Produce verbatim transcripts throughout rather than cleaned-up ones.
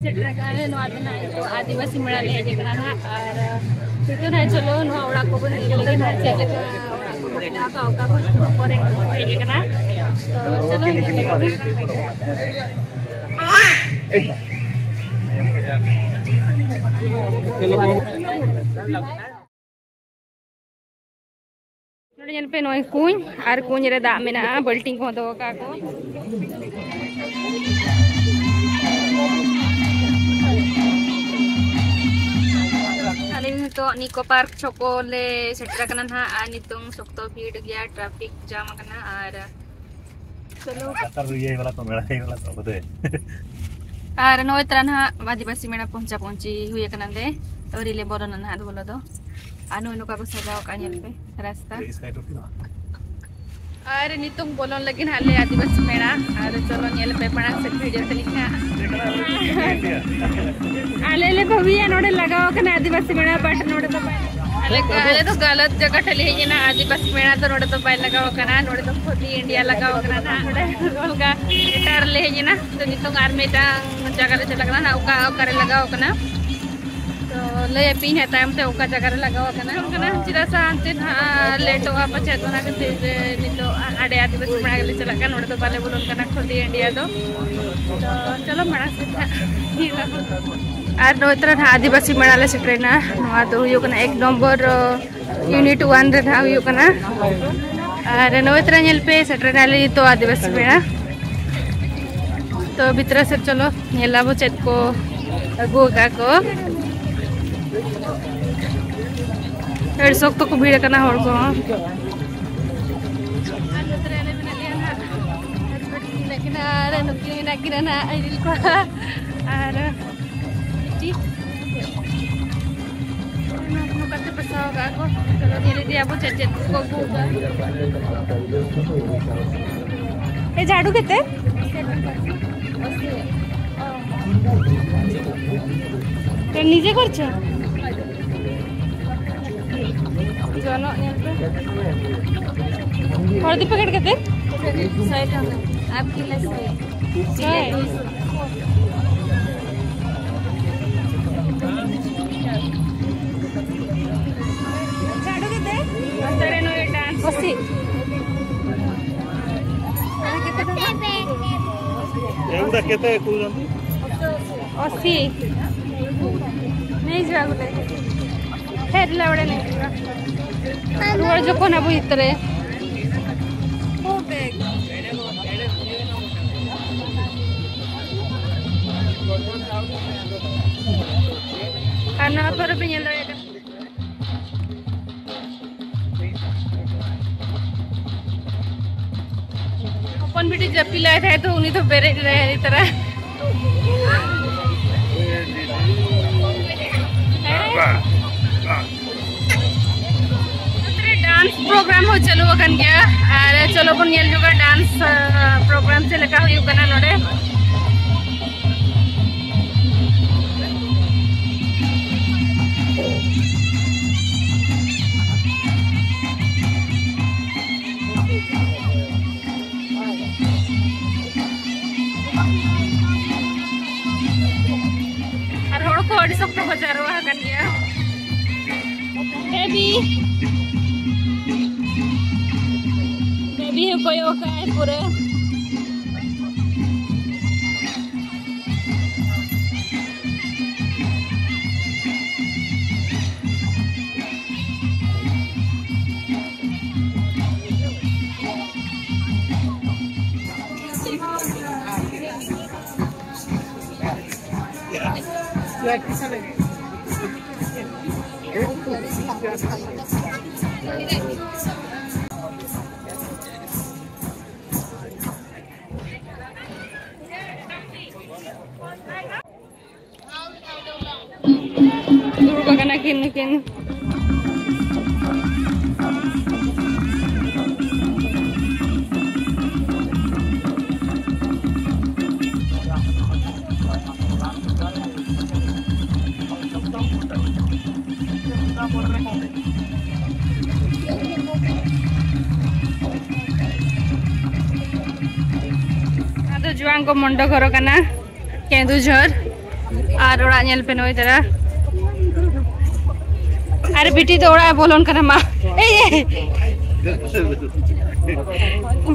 ᱥᱮᱴᱮᱨ ᱟᱠᱟᱱᱟᱞᱮ ᱱᱚᱣᱟ ᱫᱚ ᱱᱟᱦᱟᱜ ᱱᱤᱛᱚᱜ ᱟᱹᱫᱤᱵᱟᱹᱥᱤ ᱢᱮᱞᱟ ᱞᱮ ᱦᱮᱡ ᱟᱠᱟᱱᱟ ᱱᱟᱦᱟᱜ᱾ ᱟᱨ ᱱᱤᱛᱚᱜ ᱱᱟᱦᱟᱜ ᱪᱚᱞᱚ ᱱᱚᱣᱟ ᱚᱲᱟᱜ ᱠᱚᱵᱚᱱ ᱧᱮᱞ ᱞᱮᱜᱮ ᱱᱟᱦᱟᱜ, ᱪᱮᱫ ᱞᱮᱠᱟ ᱚᱲᱟᱜ ᱠᱚ ᱵᱮᱱᱟᱣ ᱟᱠᱟᱫ, ᱚᱠᱟ ᱠᱷᱚᱱ ᱯᱚᱨᱮ ᱠᱚ ᱦᱮᱡ ᱟᱠᱟᱱᱟ᱾ ᱛᱚ ᱪᱚᱞᱚ ᱧᱮᱞ ᱞᱮᱜᱮ ᱵᱚᱱ᱾ ᱱᱚᱰᱮ ᱧᱮᱞ ᱯᱮ, ᱱᱚᱜᱼᱚᱭ ᱠᱩᱧ, ᱟᱨ ᱠᱩᱧ ᱨᱮ ᱫᱟᱜ ᱢᱮᱱᱟᱜᱼᱟ, ᱵᱟᱹᱞᱴᱤᱱ ᱠᱚᱦᱚᱸ ᱫᱚᱦᱚ ᱠᱟᱜᱼᱟ ᱠᱚ᱾ ᱟᱞᱮ ᱱᱤᱛᱚᱜ ᱱᱤᱠᱳ ᱯᱟᱨᱠ ᱪᱷᱚᱠᱚ ᱞᱮ ᱥᱮᱴᱮᱨ ᱟᱠᱟᱱᱟ ᱱᱟᱦᱟᱜ, ᱟᱨ ᱱᱤᱛᱚᱝ ᱥᱚᱠᱛᱚ ᱵᱷᱤᱲ ᱜᱮᱭᱟ, ᱴᱨᱟᱯᱷᱤᱠ ᱡᱟᱢ ᱟᱠᱟᱱᱟ᱾ ᱟᱨ ᱪᱚᱞᱚ᱾ ᱞᱟᱛᱟᱨ ᱨᱮ ᱤᱭᱟᱹ ᱵᱟᱞᱟ ᱠᱚ, ᱢᱮᱲᱟ ᱤᱭᱟᱹ ᱵᱟᱞᱟ ᱠᱚ ᱵᱚᱫᱮ᱾ ᱟᱨ ᱱᱚᱜᱼᱚᱭ ᱛᱨᱟ ᱱᱟᱦᱟᱜ ᱟᱹᱫᱤᱵᱟᱹᱥᱤ ᱢᱮᱲᱟ ᱯᱚᱦᱪᱟ ᱯᱚᱦᱪᱤ ᱦᱩᱭ ᱟᱠᱟᱱᱟ ᱞᱮ᱾ ᱟᱹᱣᱨᱤ ᱞᱮ ᱵᱚᱞᱚᱱᱟ ᱱᱟᱦᱟᱜ ᱵᱚᱞᱚ ᱫᱚ᱾ ᱟᱨ ᱱᱚᱜᱼᱚᱭ ᱱᱚᱝᱠᱟ ᱠᱚ ᱥᱟᱡᱟᱣ ᱟᱠᱟᱫᱼᱟ, ᱧᱮᱞ ᱯᱮ ᱨᱟᱥᱛᱟ᱾ ᱟᱨ ᱱᱤᱛᱚᱝ ᱵᱚᱞᱚᱱ ᱞᱟᱹᱜᱤᱫ ᱱᱟᱦᱟᱜ ᱞᱮ ᱟᱹᱫᱤᱵᱟᱹᱥᱤ ᱢᱮᱲᱟ᱾ ᱟᱨ ᱪᱚᱞᱚ ᱧᱮᱞ ᱯᱮ ᱢᱟᱲᱟᱝ ᱥᱮᱫ ᱵᱷᱤᱰᱤᱭᱳ ᱛᱟᱹᱞᱤᱧ ᱦᱟᱸᱜ᱾ ᱟᱞᱮ ᱞᱮ ᱵᱷᱟᱹᱵᱤᱭᱟ ᱱᱚᱰᱮ ᱞᱟᱜᱟᱣ ᱟᱠᱟᱱᱟ ᱟᱹᱫᱤᱵᱟᱹᱥᱤ ᱢᱮᱲᱟ, but ᱱᱚᱰᱮ ᱫᱚ ᱵᱟᱭ ᱞᱟᱜᱟᱣ᱾ ᱟᱞᱮ ᱜᱟ-, ᱟᱞᱮ ᱫᱚ ᱜᱟᱞᱟᱛ ᱡᱟᱭᱜᱟ ᱴᱷᱮᱱ ᱞᱮ ᱦᱮᱡ ᱮᱱᱟ᱾ ᱟᱹᱫᱤᱵᱟᱹᱥᱤ ᱢᱮᱲᱟ ᱫᱚ ᱱᱚᱰᱮ ᱫᱚ ᱵᱟᱭ ᱞᱟᱜᱟᱣ ᱟᱠᱟᱱᱟ, ᱱᱚᱰᱮ ᱫᱚ ᱠᱷᱚᱫᱤ ᱤᱱᱰᱤᱭᱟ ᱞᱟᱜᱟᱣ ᱟᱠᱟᱱᱟ ᱱᱟᱦᱟᱜ᱾ ᱱᱚᱰᱮ ᱚᱞᱜᱟ ᱮᱴᱟᱜ ᱨᱮᱞᱮ ᱦᱮᱡ ᱮᱱᱟ᱾ ᱛᱚ ᱱᱤᱛᱚᱝ ᱟᱨ ᱢᱤᱫᱴᱟᱝ ᱡᱟᱭᱜᱟ ᱞᱮ ᱪᱟᱞᱟᱜ ᱠᱟᱱᱟ ᱱᱟᱦᱟᱜ, ᱚᱠᱟ ᱚᱠᱟᱨᱮ ᱞᱟᱜᱟᱣ ᱟᱠᱟᱱᱟ᱾ ᱛᱚ ᱞᱟᱹᱭ ᱟᱯᱮᱭᱟᱹᱧ ᱦᱟᱸᱜ ᱛᱟᱭᱚᱢ ᱛᱮ ᱚᱠᱟ ᱡᱟᱭᱜᱟ ᱨᱮ ᱞᱟᱜᱟᱣ ᱟᱠᱟᱱᱟ, ᱚᱱᱠᱟᱱᱟ᱾ ᱪᱮᱫᱟᱜ ᱥᱮ ᱦᱟᱱᱛᱮ ᱱᱟᱦᱟᱜ ᱞᱮᱴᱚᱜᱼᱟ ᱯᱟᱪᱮᱫ, ᱚᱱᱟ ᱠᱷᱟᱹᱛᱤᱨ ᱛᱮ ᱱᱤᱛᱚᱜ ᱦᱟᱸᱰᱮ ᱟᱹᱫᱤᱵᱟᱹᱥᱤ ᱢᱮᱲᱟ ᱜᱮᱞᱮ ᱪᱟᱞᱟᱜ ᱠᱟᱱᱟ᱾ ᱱᱚᱰᱮ ᱫᱚ ᱵᱟᱞᱮ ᱵᱚᱞᱚᱱ ᱠᱟᱱᱟ ᱠᱷᱚᱫᱤ ᱤᱱᱰᱤᱭᱟ ᱫᱚ᱾ ᱛᱚ ᱪᱚᱞᱚ ᱢᱟᱲᱟᱝ ᱥᱮᱫ ᱦᱟᱸᱜ᱾ ᱟᱨ ᱱᱚᱜᱼᱚᱭ ᱛᱚᱨᱟ ᱱᱟᱦᱟᱜ ᱟᱹᱫᱤᱵᱟᱹᱥᱤ ᱢᱮᱲᱟ ᱞᱮ ᱥᱮᱴᱮᱨᱮᱱᱟ᱾ ᱱᱚᱣᱟ ᱫᱚ ᱦᱩᱭᱩᱜ ᱠᱟᱱᱟ ᱮᱠ ᱱᱚᱢᱵᱚᱨ, ᱤᱭᱩᱱᱤᱴ ᱚᱣᱟᱱ ᱨᱮ ᱱᱟᱦᱟᱜ ᱦᱩᱭᱩᱜ ᱠᱟᱱᱟ᱾ ᱟᱨ ᱱᱚᱜᱼᱚᱭ ᱛᱚᱨᱟ ᱧᱮᱞ ᱯᱮ, ᱥᱮᱴᱮᱨᱮᱱᱟᱞᱮ ᱱᱤᱛᱚᱜ ᱟᱹᱫᱤᱵᱟᱹᱥᱤ ᱢᱮᱲᱟ᱾ ᱛᱚ ᱵᱷᱤᱛᱨᱤ ᱥᱮᱫ ᱪᱚᱞᱚ ᱧᱮᱞ ᱟᱵᱚ ᱪᱮᱫ ᱠᱚ ᱟᱹᱜᱩ ᱟᱠᱟᱫ ᱠᱚ᱾ ᱟᱹᱰᱤ ᱥᱚᱠᱛᱚ ᱠᱚ ᱵᱷᱤᱲ ᱟᱠᱟᱱᱟ ᱦᱚᱲ ᱠᱚᱦᱚᱸ᱾ ᱟᱨ ᱱᱚᱛᱮ ᱨᱮ ᱟᱞᱮ ᱢᱮᱱᱟᱜ ᱞᱮᱭᱟ ᱱᱟᱦᱟᱜ, ᱦᱟᱥᱵᱮᱱᱰ ᱠᱤᱱ ᱢᱮᱱᱟᱜ ᱠᱤᱱᱟ ᱟᱨ ᱱᱩᱠᱤᱱ ᱢᱮᱱᱟᱜ ᱠᱤᱱᱟ ᱱᱟᱦᱟᱜ, ᱤᱨᱤᱞ ᱠᱚᱲᱟ᱾ ᱟᱨ ᱵᱤᱴᱤ᱾ ᱱᱚᱝᱠᱟ ᱛᱮ ᱯᱚᱥᱟᱣ ᱠᱟᱜᱼᱟ ᱠᱚ᱾ ᱪᱚᱞᱚ ᱧᱮᱞ ᱤᱫᱤᱭᱟᱵᱚ ᱪᱮᱫ ᱪᱮᱫ ᱠᱚ ᱟᱹᱜᱩ ᱠᱟᱜᱼᱟ᱾ ᱮ ᱡᱷᱟᱲᱩ ᱠᱟᱛᱮ? ᱛᱚ ᱱᱤᱡᱮ ᱠᱚᱨᱪᱚ? ᱡᱚᱱᱚᱜ ᱧᱮᱞ ᱯᱮ᱾ ᱦᱚᱲᱫᱤ ᱯᱮᱠᱮᱴ ᱠᱟᱛᱮ? ᱥᱚᱭ ᱴᱟᱠᱟ᱾ ᱟᱯ ᱠᱤᱞᱳ ᱥᱚᱭ᱾ ᱥᱚᱭ? ᱠᱤᱞᱳ ᱫᱩᱥᱚ᱾ ᱠᱟᱛᱮ ᱠᱩᱞ ᱟᱢ᱾ ᱚᱥᱤ᱾ ᱱᱮᱭ ᱡᱩᱣᱟ ᱜᱚᱴᱮ᱾ ᱯᱷᱮᱨ ᱞᱟᱣᱲᱮ ᱱᱮᱭ ᱡᱩᱣᱟ᱾ ᱨᱩᱣᱟᱹᱲ ᱡᱚᱠᱷᱚᱱ ᱟᱵᱚ ᱤᱛᱨᱮ᱾ ᱟᱨ ᱱᱚᱣᱟ ᱯᱚᱨᱮ ᱯᱮ ᱧᱮᱞ ᱫᱟᱲᱮᱭᱟᱜ ᱠᱟᱱᱟ᱾ ᱦᱚᱯᱚᱱ ᱵᱤᱴᱤ ᱡᱟᱹᱯᱤᱫ ᱞᱟᱭ ᱛᱟᱦᱮᱸ ᱛᱚ, ᱩᱱᱤ ᱫᱚ ᱵᱮᱨᱮᱫ ᱞᱮ ᱟᱹᱰᱤ ᱛᱟᱨᱟ᱾ ᱰᱟᱱᱥ ᱯᱨᱳᱜᱨᱟᱢ ᱦᱚᱸ ᱪᱟᱹᱞᱩ ᱟᱠᱟᱱ ᱜᱮᱭᱟ᱾ ᱟᱨ ᱪᱚᱞᱚ ᱵᱚᱱ ᱧᱮᱞ ᱧᱚᱜᱟ ᱰᱟᱱᱥ ᱯᱨᱳᱜᱨᱟᱢ ᱪᱮᱫ ᱞᱮᱠᱟ ᱦᱩᱭᱩᱜ ᱠᱟᱱᱟ ᱱᱚᱰᱮ᱾ ᱟᱨ ᱦᱚᱲ ᱠᱚ ᱟᱹᱰᱤ ᱥᱚᱠᱛᱚ ᱠᱚ ᱡᱟᱨᱣᱟ ᱟᱠᱟᱱ ᱜᱮᱭᱟ᱾ ᱵᱮᱵᱤ, ᱵᱮᱵᱤ ᱦᱚᱸ ᱠᱚᱭᱚᱜ ᱠᱟᱜᱼᱟᱭ ᱯᱩᱨᱟᱹ᱾ ᱫᱩᱲᱩᱵ ᱟᱠᱟᱱᱟ ᱠᱤᱱ ᱱᱩᱠᱤᱱ᱾ ᱟᱫᱚ ᱡᱩᱣᱟᱝ ᱠᱚ ᱢᱚᱱᱰᱚ ᱜᱷᱚᱨᱚ ᱠᱟᱱᱟ᱾ ᱠᱮᱸᱫᱩᱡᱷᱚᱨ᱾ ᱟᱨ ᱚᱲᱟᱜ ᱧᱮᱞ ᱯᱮ ᱱᱚᱜᱼᱚᱭ ᱛᱟᱨᱟ᱾ ᱟᱨ ᱵᱤᱴᱤ ᱫᱚ ᱚᱲᱟᱜ ᱮ ᱵᱚᱞᱚᱱ ᱠᱟᱱᱟ ᱢᱟ᱾ ᱮᱭ, ᱮᱭ᱾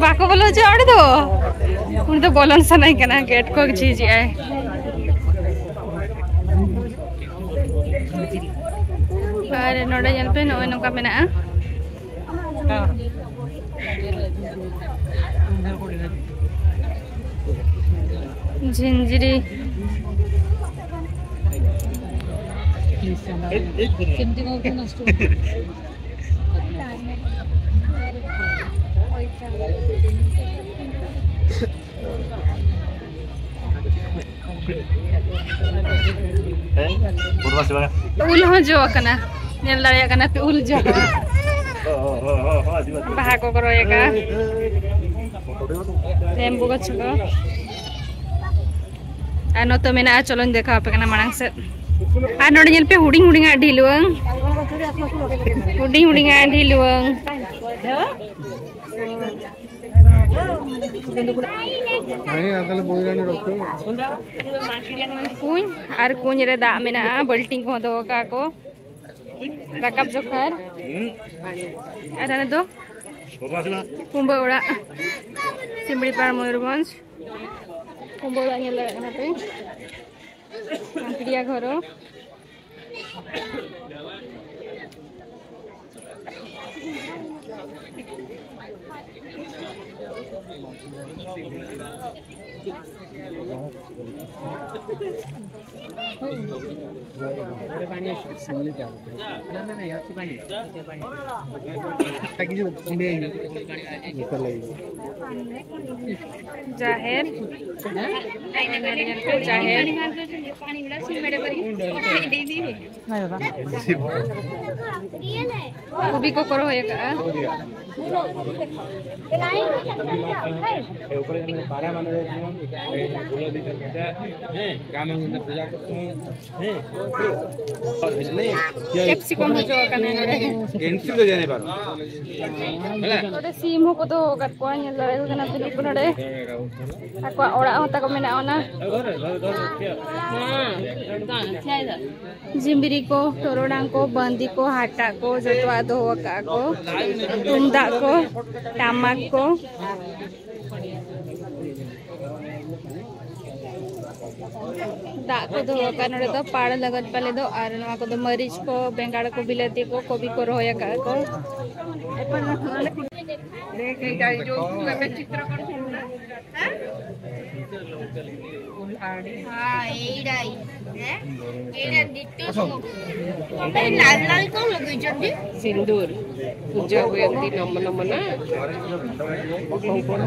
ᱵᱟᱠᱚ ᱵᱚᱞᱚ ᱦᱚᱪᱚᱣᱟᱜ ᱚᱸᱰᱮ ᱫᱚ᱾ ᱩᱱᱤ ᱫᱚ ᱵᱚᱞᱚᱱ ᱥᱟᱱᱟᱭ ᱠᱟᱱᱟ, ᱜᱮᱴ ᱠᱚ ᱡᱷᱤᱡ ᱮᱜᱼᱟᱭ᱾ ᱟᱨ ᱱᱚᱰᱮ ᱧᱮᱞ ᱯᱮ, ᱱᱚᱜᱼᱚᱭ ᱱᱚᱝᱠᱟ ᱢᱮᱱᱟᱜᱼᱟ᱾ ᱡᱷᱤᱱᱡᱤᱨᱤ᱾ ᱩᱞ ᱦᱚᱸ ᱡᱚ ᱟᱠᱟᱱᱟ, ᱧᱮᱞ ᱫᱟᱲᱮᱭᱟᱜ ᱠᱟᱱᱟ ᱯᱮ, ᱩᱞ ᱡᱚ ᱟᱠᱟᱱᱟ᱾ ᱵᱟᱦᱟ ᱠᱚᱠᱚ ᱨᱚᱦᱚᱭ ᱟᱠᱟᱫᱼᱟ, ᱞᱮᱢᱵᱩ ᱜᱟᱪᱷ ᱠᱚ᱾ ᱟᱨ ᱱᱚᱛᱮ ᱢᱮᱱᱟᱜᱼᱟ, ᱪᱚᱞᱚᱧ ᱫᱮᱠᱷᱟᱣ ᱟᱯᱮ ᱠᱟᱱᱟ ᱢᱟᱲᱟᱝ ᱥᱮᱫ᱾ ᱟᱨ ᱱᱚᱰᱮ ᱧᱮᱞ ᱯᱮ, ᱦᱩᱰᱤᱧ ᱦᱩᱰᱤᱧᱟᱜ ᱰᱷᱤᱞᱣᱟᱹᱝ, ᱦᱩᱰᱤᱧ ᱦᱩᱰᱤᱧᱟᱜ ᱰᱷᱤᱞᱣᱟᱹᱝ᱾ ᱠᱩᱧ, ᱟᱨ ᱠᱩᱧ ᱨᱮ ᱫᱟᱜ ᱢᱮᱱᱟᱜᱼᱟ, ᱵᱟᱹᱞᱴᱤᱱ ᱠᱚᱦᱚᱸ ᱫᱚᱦᱚ ᱠᱟᱜᱼᱟ ᱠᱚ᱾ ᱨᱟᱠᱟᱵ ᱡᱚᱠᱷᱟᱨ᱾ ᱟᱨ ᱟᱞᱮ ᱫᱚ ᱠᱩᱢᱵᱟᱹ ᱚᱲᱟᱜ, ᱥᱤᱢᱲᱤᱯᱟᱲ, ᱢᱚᱭᱩᱨᱵᱷᱚᱸᱡᱽ᱾ ᱠᱩᱢᱵᱟᱹ ᱚᱲᱟᱜ ᱧᱮᱞ ᱫᱟᱲᱮᱭᱟᱜ ᱠᱟᱱᱟ ᱯᱮ, ᱟᱢᱯᱤᱲᱤᱭᱟ ᱜᱷᱚᱨᱚ᱾ ᱡᱟᱦᱮᱨ᱾ ᱡᱟᱦᱮᱨ᱾ ᱠᱚᱵᱤ ᱠᱚᱠᱚ ᱨᱚᱦᱚᱭ ᱟᱠᱟᱫᱼᱟ᱾ ᱠᱮᱯᱥᱤᱠᱚᱢ ᱦᱚᱸ ᱡᱚ ᱟᱠᱟᱱᱟ ᱱᱚᱰᱮ᱾ ᱱᱚᱰᱮ ᱥᱤᱢ ᱦᱚᱸᱠᱚ ᱫᱚᱦᱚ ᱟᱠᱟᱫ ᱠᱚᱣᱟ, ᱧᱮᱞ ᱫᱟᱲᱮᱭᱟᱠᱚ ᱠᱟᱱᱟ ᱯᱮ ᱱᱩᱠᱩ ᱱᱚᱰᱮ᱾ ᱟᱠᱚᱣᱟᱜ ᱚᱲᱟᱜ ᱦᱚᱸ ᱛᱟᱠᱚ ᱢᱮᱱᱟᱜᱼᱟ ᱚᱱᱟ᱾ ᱡᱤᱢᱵᱤᱨᱤ ᱠᱚ, ᱴᱚᱨᱚᱰᱟᱝ ᱠᱚ, ᱵᱟᱸᱫᱤ ᱠᱚ, ᱦᱟᱴᱟᱜ ᱠᱚ, ᱡᱚᱛᱚᱣᱟᱜ ᱫᱚᱦᱚ ᱟᱠᱟᱫ ᱠᱚ᱾ ᱛᱩᱢᱫᱟᱜ ᱠᱚ, ᱴᱟᱢᱟᱠ ᱠᱚ᱾ ᱫᱟᱜ ᱠᱚ ᱫᱚᱦᱚ ᱟᱠᱟᱫ ᱱᱚᱰᱮ ᱫᱚ ᱯᱟᱲ ᱞᱟᱜᱟᱫ ᱯᱟᱞᱮ ᱫᱚ, ᱟᱨ ᱱᱚᱣᱟ ᱠᱚᱫᱚ ᱢᱟᱹᱨᱤᱪ ᱠᱚ, ᱵᱮᱸᱜᱟᱲ ᱠᱚ, ᱵᱤᱞᱟᱹᱛᱤ ᱠᱚ, ᱠᱚᱵᱤ ᱠᱚ ᱨᱚᱦᱚᱭ ᱟᱠᱟᱫ ᱠᱚ᱾ ᱦᱮᱸ, ᱮᱭᱴᱟই। হ্যাঁ, এইটা দ্বিতীয় শ্লোক। তবে লাল লাল কেন লগাইଛନ୍ତି? ସିନ୍ଦୁର। ପୂଜା ହୁଏ ଏମିତି ନମ ନମ ନା।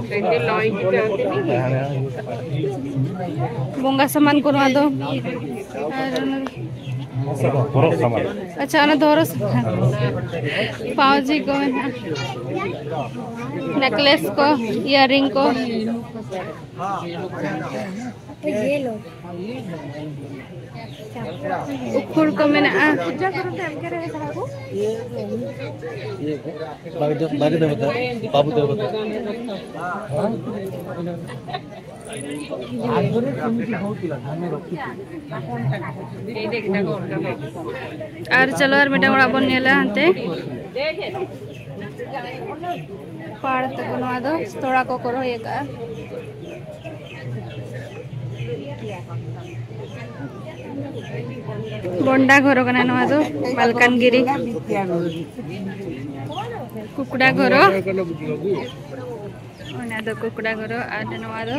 ସେମିତି ଲଇକି ଯାଆନ୍ତିନି କି? ᱵᱚᱸᱜᱟ ᱥᱟᱢᱟᱱ ᱠᱚ ᱱᱚᱣᱟ ᱫᱚ᱾ ᱟᱨ ᱚᱱᱟ ᱦᱚᱨᱚᱜ ᱥᱟᱢᱟᱱ᱾ ᱟᱪᱪᱷᱟ, ᱚᱱᱟ ᱫᱚ ᱦᱚᱨᱚᱜ ᱥᱟᱢᱟᱱ᱾ ᱯᱟᱣᱡᱤ ᱠᱚ ᱢᱮᱱᱟᱜᱼᱟ, ᱱᱮᱠᱞᱮᱥ ᱠᱚ, ᱤᱭᱟᱨᱤᱝ ᱠᱚ᱾ ᱩᱠᱷᱩᱲ ᱠᱚ ᱢᱮᱱᱟᱜᱼᱟ᱾ ᱵᱟᱜᱽ ᱫᱮ-, ᱵᱟᱜᱽ ᱫᱮᱵᱚᱛᱟ, ᱵᱟᱹᱵᱩ ᱫᱮᱵᱚᱛᱟ᱾ ᱟᱨ ᱪᱚᱞᱚ, ᱟᱨ ᱢᱤᱫᱴᱟᱝ ᱚᱲᱟᱜ ᱵᱚᱱ ᱧᱮᱞᱟ ᱦᱟᱱᱛᱮ᱾ ᱯᱟᱲ ᱛᱟᱠᱚ ᱱᱚᱣᱟ ᱫᱚ ᱛᱚᱲᱟ ᱠᱚᱠᱚ ᱨᱚᱦᱚᱭ ᱟᱠᱟᱫᱼᱟ᱾ ᱵᱚᱱᱰᱟ ᱜᱷᱚᱨᱚ ᱠᱟᱱᱟ ᱱᱚᱣᱟ ᱫᱚ, ᱢᱟᱞᱠᱟᱱᱜᱤᱨᱤ᱾ ᱠᱩᱠᱰᱟ ᱜᱷᱚᱨᱚ, ᱚᱱᱟ ᱫᱚ ᱠᱩᱠᱰᱟ ᱜᱷᱚᱨᱚ᱾ ᱟᱨ ᱱᱚᱣᱟ ᱫᱚ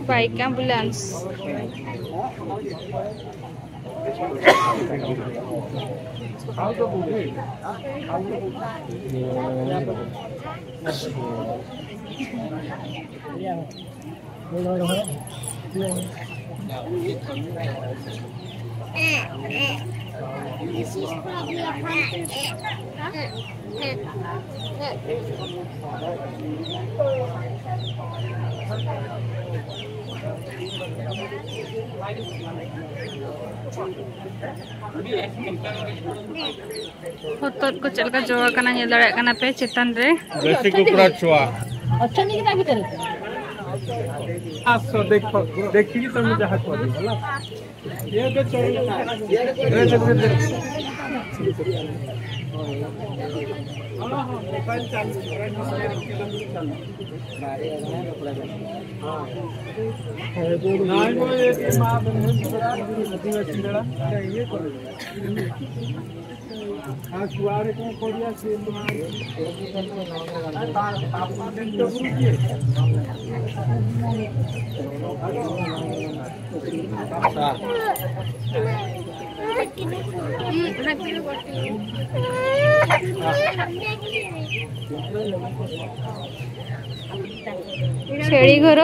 ᱵᱟᱭᱤᱠ ᱮᱢᱵᱩᱞᱮᱱᱥ᱾ ᱦᱚᱛᱚᱫ ᱠᱚ ᱪᱮᱫ ᱞᱮᱠᱟ ᱡᱚ ᱟᱠᱟᱱᱟ ᱧᱮᱞ ᱫᱟᱲᱮᱭᱟᱜ ᱠᱟᱱᱟ ᱯᱮ ᱪᱮᱛᱟᱱ ᱨᱮ᱾ ᱫᱮᱥᱤ ᱠᱩᱠᱲᱟ ᱪᱷᱩᱣᱟ। अच्छा नहीं कितना भीतर। ଆସ ଦେଖ, ଦେଖିକି ତମେ ଯାହା କରିବ ହେଲା। ଛେଳି ଘର।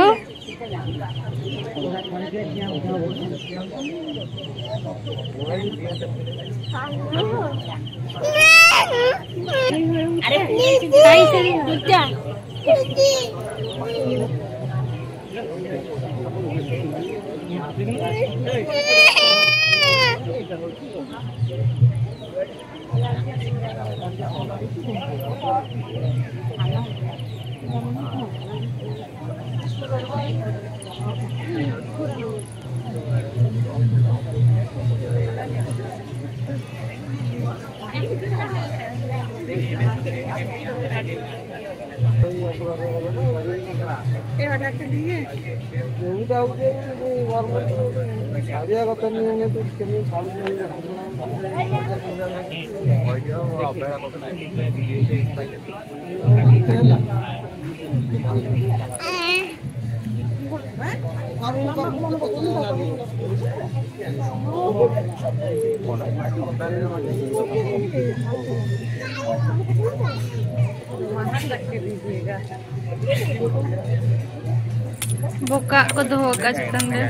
ᱵᱚᱠᱟᱜ ᱠᱚ ᱫᱚᱦᱚ ᱟᱠᱟᱫ ᱪᱮᱛᱟᱱ ᱨᱮ᱾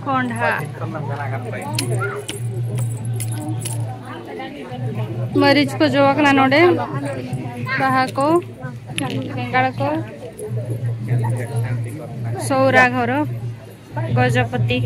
ᱠᱚᱸᱰᱷᱟ, ᱢᱟᱹᱨᱤᱪ ᱠᱚ ᱡᱚ ᱟᱠᱟᱱᱟ ᱱᱚᱰᱮ, ᱵᱟᱦᱟ ᱠᱚ, ᱵᱮᱸᱜᱟᱲ ᱠᱚ᱾ ᱥᱚᱣᱨᱟ ᱜᱷᱚᱨ, ᱜᱚᱡᱚᱯᱚᱛᱤ᱾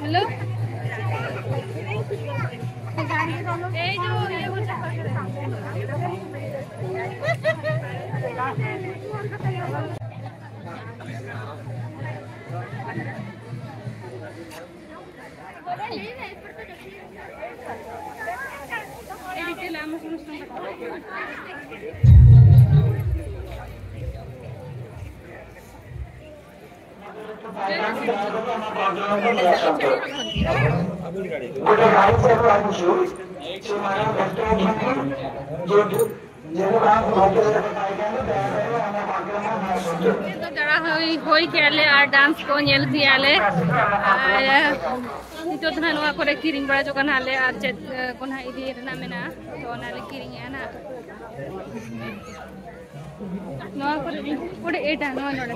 হ্যালো। এই যে, ইয়ে করছে। ଗୋଟେ ଗାଡ଼ି ସବୁ ଆଣିଛୁ, ସେମାନେ ବ୍ୟସ୍ତ ଅଛନ୍ତି ଯେ ଯେବେ ବାହାରକୁ ଭୋଟ ଦେବେ ପାଇଥାନ୍ତି, ଦୟାକରି ଆମ ପ୍ରୋଗ୍ରାମକୁ ଆସନ୍ତୁ। ᱱᱤᱛᱚᱜ ᱫᱚ ᱫᱟᱬᱟ ᱦᱩᱭ, ᱦᱩᱭ ᱠᱮᱜᱼᱟ ᱞᱮ ᱟᱨ ᱰᱟᱱᱥ ᱠᱚ ᱧᱮᱞ ᱠᱮᱜᱼᱟ ᱞᱮ᱾ ᱟᱨ ᱱᱤᱛᱚᱜ ᱫᱚ ᱱᱟᱦᱟᱜ ᱱᱚᱣᱟ ᱠᱚᱨᱮ ᱠᱤᱨᱤᱧ ᱵᱟᱲᱟ ᱡᱚᱝ ᱠᱟᱱᱟ ᱞᱮ ᱟᱨ ᱪᱮᱫ ᱠᱚ ᱱᱟᱦᱟᱜ ᱤᱫᱤ ᱨᱮᱱᱟᱜ ᱢᱮᱱᱟᱜᱼᱟ, ᱛᱚ ᱚᱱᱟ ᱞᱮ ᱠᱤᱨᱤᱧᱮᱜᱼᱟ ᱱᱟᱦᱟᱜ᱾ ᱱᱚᱣᱟ ᱠᱚᱨᱮ ᱚᱸᱰᱮ ᱮᱴᱟ ᱱᱚᱣᱟ ᱱᱚᱰᱮ᱾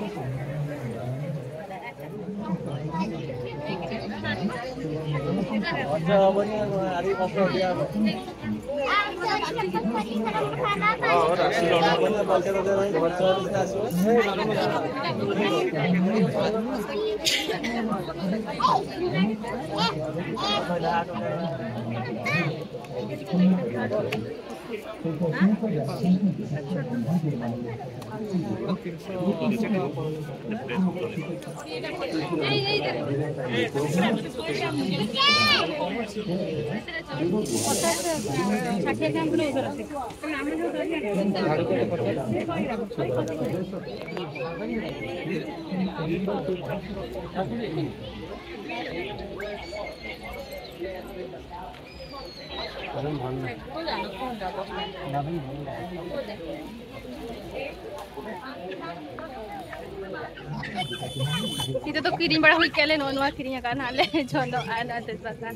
ᱱᱤᱛᱚᱜ ᱫᱚ ᱠᱤᱨᱤᱧ ᱵᱟᱲᱟ ᱦᱩᱭ ᱠᱮᱫ ᱞᱮ, ᱱᱚᱜᱼᱚ ᱱᱚᱣᱟ ᱠᱤᱨᱤᱧ ᱟᱠᱟᱫ ᱱᱟᱦᱟᱜ ᱞᱮ ᱡᱚᱱᱚᱜ ᱟᱨ ᱱᱚᱣᱟ ᱛᱮᱡᱽᱯᱟᱛᱟ᱾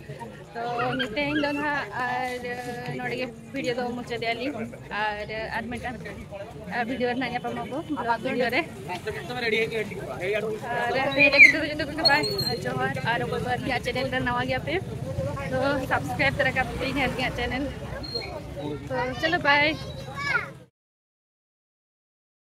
ᱛᱚ ᱱᱤᱛ ᱛᱮᱦᱮᱧ ᱫᱚ ᱱᱟᱦᱟᱜ ᱟᱨ ᱱᱚᱰᱮ ᱜᱮ ᱵᱷᱤᱰᱤᱭᱳ ᱫᱚ ᱢᱩᱪᱟᱹᱫᱮᱜᱼᱟ ᱞᱤᱧ, ᱟᱨ ᱟᱨ ᱢᱤᱫᱴᱟᱝ ᱵᱷᱤᱰᱤᱭᱳ ᱨᱮ ᱱᱟᱦᱟᱜ ᱧᱟᱯᱟᱢ ᱟᱵᱚ, ᱵᱞᱚᱜ ᱵᱷᱤᱰᱤᱭᱳ ᱨᱮ᱾ ᱟᱨ ᱱᱤᱭᱟᱹ ᱞᱟᱹᱜᱤᱫ ᱛᱮᱫᱚ ᱡᱚᱛᱚ ᱠᱚᱜᱮ ᱵᱟᱭ, ᱟᱨ ᱡᱚᱦᱟᱨ᱾ ᱟᱨ ᱚᱠᱚᱭ ᱠᱚ ᱟᱹᱞᱤᱧᱟᱜ ᱪᱮᱱᱮᱞ ᱨᱮ ᱱᱟᱣᱟ ᱜᱮᱭᱟ ᱯᱮ, ᱛᱚ ᱥᱟᱵᱥᱠᱨᱟᱭᱤᱵ ᱛᱚᱨᱟ ᱠᱟᱜ ᱯᱮ ᱟᱹᱞᱤᱧᱟᱜ ᱪᱮᱱᱮᱞ᱾ ᱛᱚ ᱪᱚᱞᱚ ᱵᱟᱭ᱾